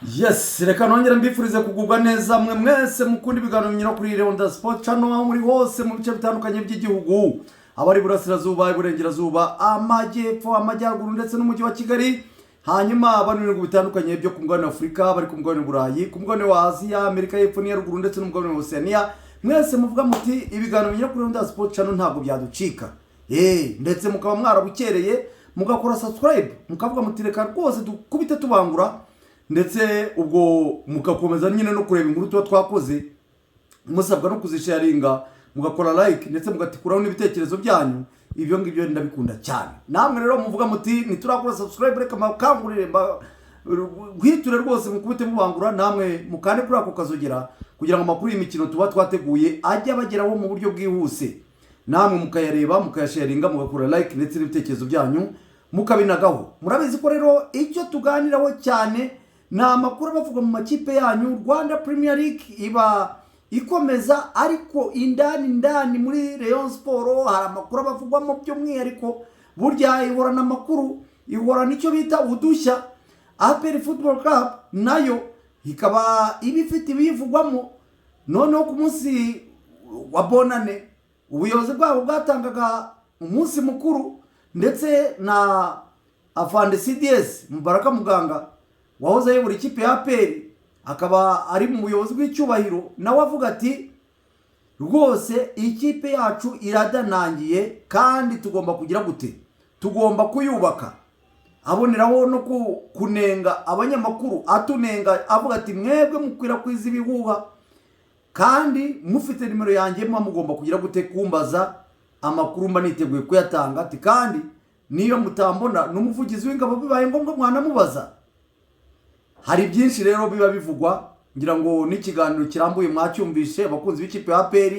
Yes, reka nongere mbifurize kugubwa neza mwe mwese mukunda ibiganiro binyura kuri Leonda Sport Channel, aho muri hose mu bice bitandukanye by'igihugu, abari iburasirazuba, iburengerazuba, amajyepfo, amajyaruguru ndetse n'umujyi wa Kigali. Hanyuma abari mu bihugu bitandukanye byo ku mugabane wa Afurika, bari ku mugabane w'Uburayi, ku mugabane wa Aziya, Amerika y'Epfo n'iya ruguru ndetse n'umugabane wa Oceania, mwese muvuga muti ibiganiro binyura kuri Leonda Sport Channel ntabwo byaducika. Ndetse mukaba mwarabukereye mugakora subscribe, mukavuga muti reka rwose dukubite tubangura, ndetse ubwo mugakomeza nyine no kureba inkuru tuba twakoze, musabwa no kuzisharinga, mugakora like ndetse mugatikuraho n'ibitekerezo byanyu. Ibyo ngibyo ndabikunda cyane. Namwe rero muvuga muti ntiturakora subscribe, reka mbakangurire, hwiture rwose mukubite mubangura, namwe mukande kuri ako kazogera kugira ngo amakuru y'imikino tuba twateguye ajye abageraho mu buryo bwihuse, namwe mukayareba, mukayasharinga, mugakora like ndetse n'ibitekerezo byanyu mukabinagaho. Murabizi ko rero icyo tuganiraho cyane ni amakuru abavuga mu makipe yanyu. Rwanda Premier League iba ikomeza, ariko indani ndani muri Rayon Sport hari amakuru abavugwamo by'umwihariko. Burya ihorana amakuru, ihorana icyo bita udushya. APR Football Club nayo ikaba iba ifite ibiyivugwamo. Noneho ku munsi wa Bonane ubuyobozi bwabo bwatangaga umunsi mukuru, ndetse na afande CDS Mubaraka Muganga wahoze ayobora ikipe ya APR akaba ari mu buyobozi bw'icyubahiro, nawe avuga ati rwose ikipe yacu iradanangiye kandi tugomba kugira gute? Tugomba kuyubaka. Aboneraho no kunenga abanyamakuru, atunenga avuga ati mwebwe mukwirakwiza ibihuha kandi mufite nimero yanjye, muba mugomba kugira gute? Kumbaza amakuru mba niteguye kuyatanga. Ati kandi niyo mutambona n'umuvugizi w'ingabo bibaye ngombwa mwanamubaza. Hari byinshi rero biba bivugwa, ngira ngo n'ikiganiro kirambuye mwacyumvishe, abakunzi b'ikipe ya APR.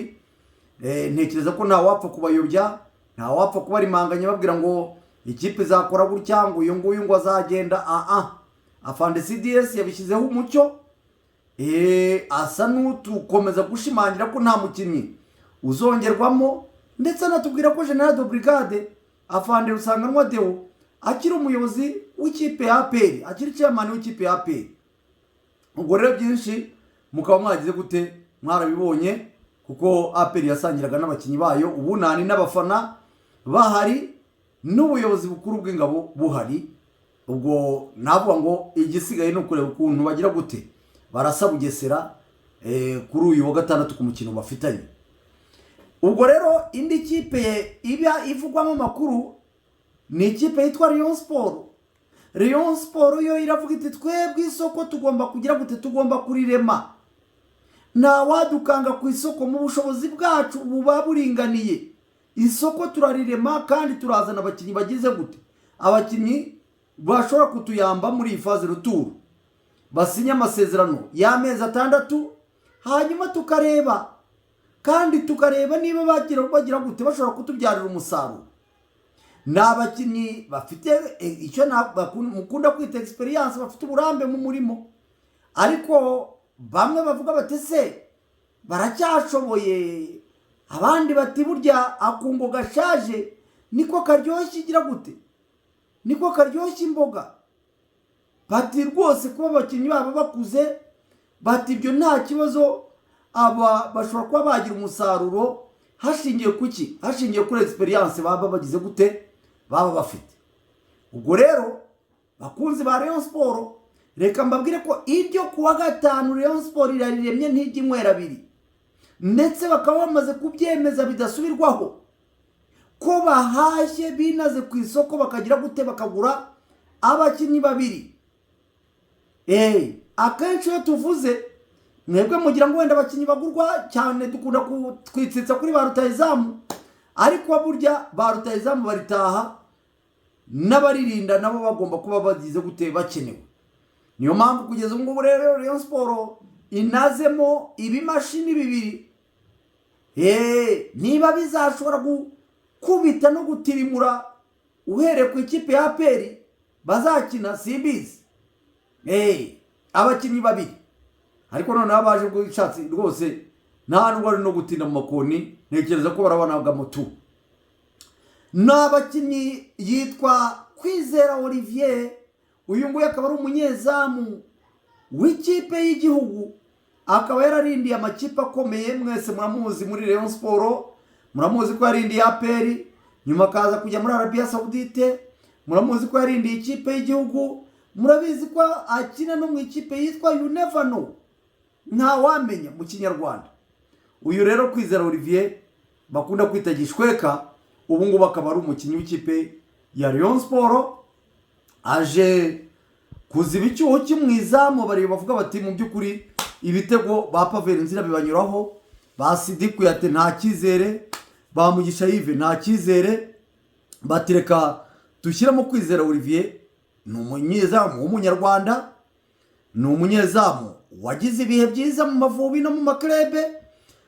Ntekereza ko nta wapfa kubayobya, nta wapfa kubarimanganya babwira ngo ikipe izakora gutya, ngo uyu nguyu ngo azagenda. Aa, afande CDS yabishyizeho umucyo, asa n'utukomeza gushimangira ko nta mukinnyi uzongerwamo, ndetse anatubwira ko General de Brigade afande Rusanganwa Deo akiri umuyobozi w'ikipe ya APR, akiri chairman w'ikipe ya APR. Ubwo rero byinshi mukaba mwagize gute? Mwarabibonye, kuko APR yasangiraga n'abakinnyi bayo ubunani n'abafana bahari n'ubuyobozi bukuru bw'ingabo buhari. Ubwo navuga ngo igisigaye ni ukureba ukuntu bagira gute, barasa Bugesera kuri uyu wa gatandatu ku mukino bafitanye. Ubwo rero indi kipe iba ivugwamo amakuru ni ikipe yitwa Rayon Sport. Rayon Sport yo iravuga iti twebwe isoko tugomba kugira gute? Tugomba kurirema, nta wadukanga ku isoko, mu bushobozi bwacu buba buringaniye, isoko turarirema kandi turazana abakinnyi bagize gute? Abakinnyi bashobora kutuyamba muri iyi phase retour, basinye amasezerano y'amezi 6, hanyuma tukareba, kandi tukareba niba bagira gute? Bashobora kutubyarira umusaruro. Ni abakinnyi bafite icyo mukunda kwita experience, bafite uburambe mu murimo, ariko bamwe bavuga bati se baracyashoboye? Abandi bati burya akungo gashaje niko karyoshye, igira gute? Niko karyoshye imboga. Bati rwose kuba abakinnyi babo bakuze, bati ibyo nta kibazo, aba bashobora kuba bagira umusaruro hashingiwe ku ki? Hashingiwe kuri experience baba bagize gute? Baba bafite. Ubwo rero bakunzi ba Rayon Sport, reka mbabwire ko iryo kuwa gatanu Rayon Sport irariremye, ntijya inywera abiri, ndetse bakaba bamaze kubyemeza bidasubirwaho ko bahashye, binaze ku isoko, bakagira gute? Bakagura abakinnyi babiri. Akenshi iyo tuvuze mwebwe mugira ngo wenda abakinnyi bagurwa cyane dukunda twitsitsa kuri ba rutahizamu, ariko burya ba rutahizamu baritaha n'abaririnda nabo bagomba kuba bagize gute? Bakenewe. Niyo mpamvu kugeza ubu ngubu rero Rayon Sport inazemo ibimashini bibiri. Niba bizashobora gukubita no gutirimura uhereye ku ikipe ya APR bazakina, simbizi. Abakinnyi babiri, ariko noneho abaje bw'ishatsi rwose nta nubwo ari no gutinda mu makoni, ntekereza ko barabanagamo tu. Ni abakinnyi yitwa Kwizera Olivier, uyu nguyu akaba ari umunyezamu. w'ikipe y'igihugu, akaba yararindiye amakipe akomeye. Mwese muramuzi muri Rayon Sport, muramuzi ko yarindiye APR, nyuma akaza kujya muri Arabia Saudite. Muramuzi ko yarindiye ikipe y'igihugu, murabizi ko akina no mu ikipe yitwa You Never Know, ntawamenya mu Kinyarwanda. Uyu rero Kwizera Olivier bakunda kwita Gishweka, ubu ngubu akaba ari umukinnyi w'ikipe ya Rayon Sport, aje kuziba icyuho cyo mu izamu. Bareba bavuga bati: "Mu by'ukuri ibitego ba Pavelh Ndzila bibanyuraho, ba Sidi Kouyaté nta cyizere, ba Mugisha Yves nta cyizere." Bati: "Reka dushyiremo Kwizera Olivier." Ni umunyezamu w'Umunyarwanda, ni umunyezamu wagize ibihe byiza mu Mavubi no mu ma club,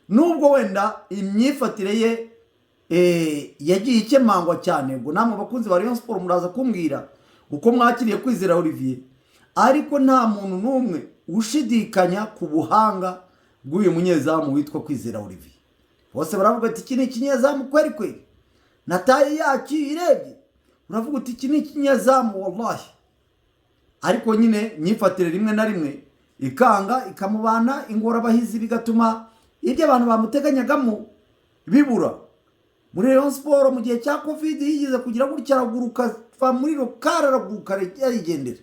nubwo wenda imyifatire ye yagiye ikemangwa cyane. Ngo namwe abakunzi ba Rayon Sport muraza kumbwira uko mwakiriye Kwizera Olivier, ariko nta muntu n'umwe ushidikanya ku buhanga bw'uyu munyezamu witwa Kwizera Olivier. Bose baravuga ati: "Iki ni ikinyezamu kweri kweri." Na taille yacyo iyo uyirebye uravuga uti: "Iki ni ikinyezamu wallahi." Ariko nyine imyifatire rimwe na rimwe ikanga, ikamubana ingorabahizi, bigatuma ibyo abantu bamuteganyagamo bibura. Muri Rayon Sport mu gihe cya Covid yigeze kugira gutya araguruka, ava muri local araguruka arigendera.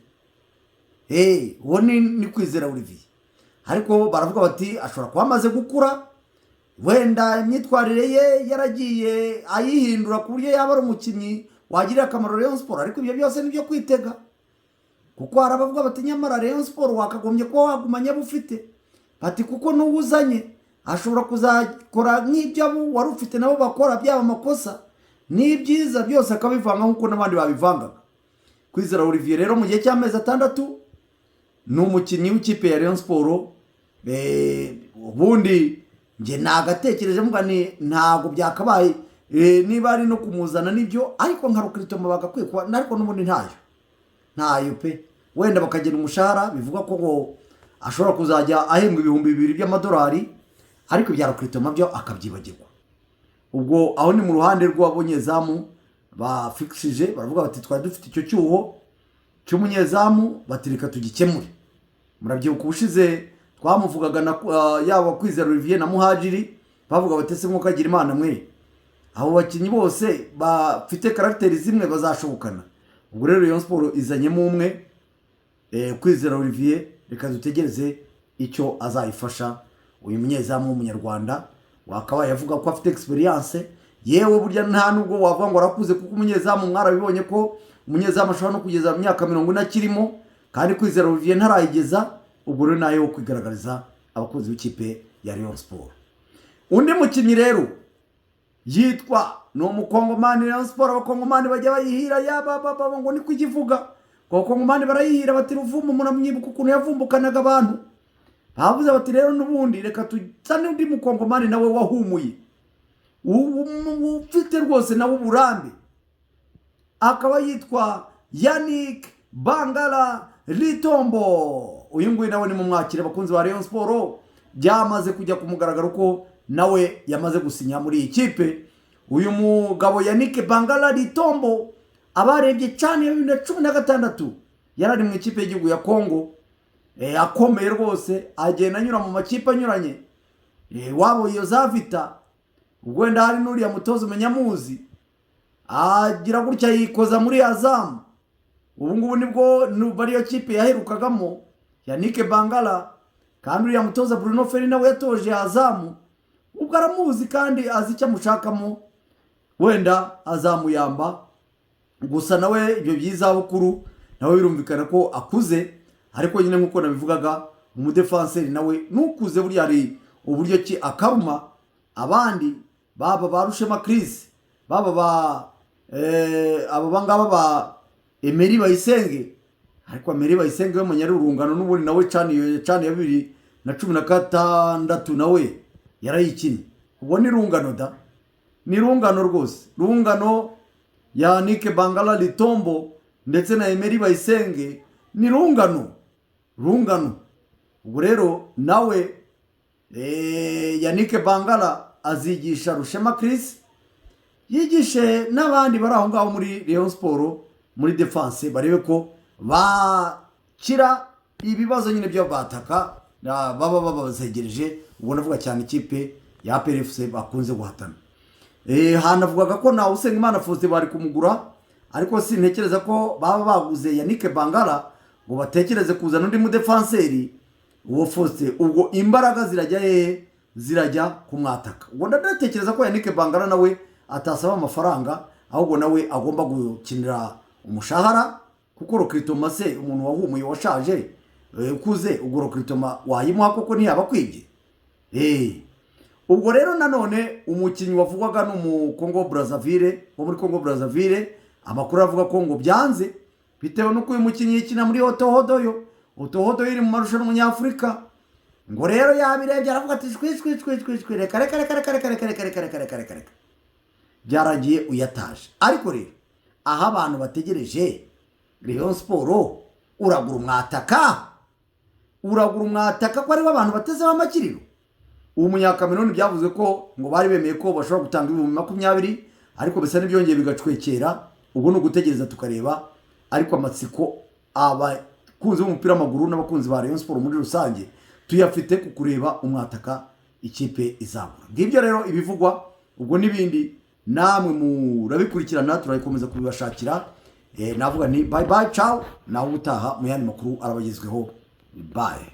Uwo ni Kwizera Olivier. Ariko baravuga bati ashobora kuba amaze gukura, wenda imyitwarire ye yaragiye ayihindura ku buryo yaba ari umukinnyi wagirira akamaro Rayon Sport. Ariko ibyo byose ni ibyo kwitega, kuko hari abavuga bati: "Nyamara Rayon Sport wakagombye kuba wagumanye abo ufite." Bati: "Kuko n'uwo uzanye ashobora kuzakora nk'ibyo abo wari ufite nabo bakora, byaba amakosa n'ibyiza byose akabivanga nk'uko n'abandi babivangaga." Kwizera Olivier rero mu gihe cy'amezi 6 ni umukinnyi w'ikipe ya Rayon Sport. Ubundi njye nagatekereje mvuga ni ntabwo byakabaye, niba ari no kumuzana nibyo, ariko nka recrutement bagakwiye kuba, ariko n'ubundi ntayo ntayo pe. Wenda bakagena umushahara, bivuga ko ngo ashobora kuzajya ahembwa 2000 by'amadolari, ariko ibya recrutement byo akabyibagirwa. Ubwo aho ni mu ruhande rw'abanyezamu bafikishije, baravuga bati: "Twari dufite icyo cyuho cy'umunyezamu." Bati: "Reka tugikemure." Murabyibuka ubushize twamuvugaga na yaba Kwizera Olivier na Muhajiri, bavuga bati: "Ese mwuka agira Imana mwe, abo bakinnyi bose bafite caractère zimwe bazashobokana?" Ubwo rero Rayon Sport izanyemo umwe, Kwizera Olivier. Reka dutegereze icyo azayifasha. Uyu munyezamu w'Umunyarwanda wakabaye avuga ko afite experience, yewe burya nta nubwo wavuga ngo arakuze, kuko umunyezamu mwarabibonye ko umunyezamu ashobora no kugeza mu myaka 40 akirimo, kandi Kwizera Olivier ntarayigeza. Ubwo rero nayo kwigaragariza abakunzi b'ikipe ya Rayon Sport. Undi mukinnyi rero yitwa, ni Umukongomani. Rayon Sport Abakongomani bajya bayihira, yaba baba ngo niko ikivuga ngo Abakongomani barayihira, bati: "Ruvumu muramwibuka ukuntu yavumbukanaga abantu." Bavuze bati: "Rero n'ubundi reka tuzane undi Mukongomani nawe wahumuye, ufite rwose nawe uburambe." Akaba yitwa Yannick Bangala Litombo. Uyu nguyu nawe ni mu mwakire, abakunzi ba Rayon Sport. Byamaze kujya ku mugaragaro ko nawe yamaze gusinya muri iyi kipe. Uyu mugabo Yannick Bangala Litombo, abarebye cyane ya 2016 yari ari mu ikipe y'igihugu ya Congo, akomeye rwose, agenda anyura mu makipe anyuranye. Wabo iyo za Vita, ubwo wenda hari n'uriya mutoza umenya amuzi, agira gutya yikoza muri Azam. Ubu ngubu nibwo nuba ariyo kipe yaherukagamo Yannick Bangala, kandi uriya mutoza Bruno Ferry nawe yatoje Azam, ubwo aramuzi kandi azi icyo amushakamo, wenda azamuyamba. Gusa nawe ibyo by'izabukuru, nawe birumvikana ko akuze, ariko nyine nk'uko nabivugaga, umudefanseri nawe nukuze burya hari uburyo ki akaruma abandi, baba ba Rushema Chris, baba ba aba ngaba ba Emery Bayisenge. Ariko Emery Bayisenge we munyarurungano n'ubundi nawe CHAN CHAN ya 2016 nawe yarayikinnye. Ubwo ni rungano da, ni rungano rwose, rungano Yannick Bangala Litombo ndetse na Emery Bayisenge ni rungano rungano. Ubwo rero nawe Yannick Bangala azigisha Rushema Chris, yigishe n'abandi bari aho ngaho muri Rayon Sport muri défense, barebe ko bakira. Ibibazo nyine by'abataka baba babazegereje. Ubwo ndavuga cyane ikipe ya APR FC bakunze guhatana. Hanavugaga ko nawe Usengimana Faustin bari kumugura, ariko sintekereza ko baba baguze Yannick Bangara ngo batekereze kuzana undi mudefanseri uwo Faustin. Ubwo imbaraga zirajya hehe? Zirajya kumwataka. Ubwo ndatekereza ko Yannick Bangara nawe atasaba amafaranga, ahubwo nawe agomba gukinira umushahara, kuko recrutement se, umuntu wahumuye, washaje, ukuze, ubwo recrutement wayimuha koko ntiyaba akwibye? Ubwo rero nanone umukinnyi wavugwaga ni umu Congo Brazzaville, wo muri Congo Brazzaville. Amakuru avuga ko ngo byanze bitewe n'uko uyu mukinnyi yikina muri Otohodoyo. Otohodoyo iri mu marushanwa nyafurika. Ngo rero yabirebye aravuga ati: "Shwi shwi shwi shwi shwi, reka reka reka reka reka reka reka reka reka reka reka reka." Byaragiye uyataje. Ariko rero aho abantu bategereje Rayon Sport, uragura umwataka, uragura umwataka ko ariho abantu batezeho amakiriro. Uwo Munyakameruni byavuze ko ngo bari bemeye ko bashobora gutanga 20,000, ariko bisa n'ibyongeye bigacwekera. Ubwo ni ugutegereza tukareba, ariko amatsiko abakunzi b'umupira w'amaguru n'abakunzi ba Rayon Sport muri rusange tuyafite ku kureba umwataka ikipe izagura. Ngibyo rero ibivugwa. Ubwo n'ibindi namwe murabikurikirana, turakomeza kubibashakira. Navuga ni bye bye, ciao, nawe ubutaha mu yandi makuru arabagezweho. Bye.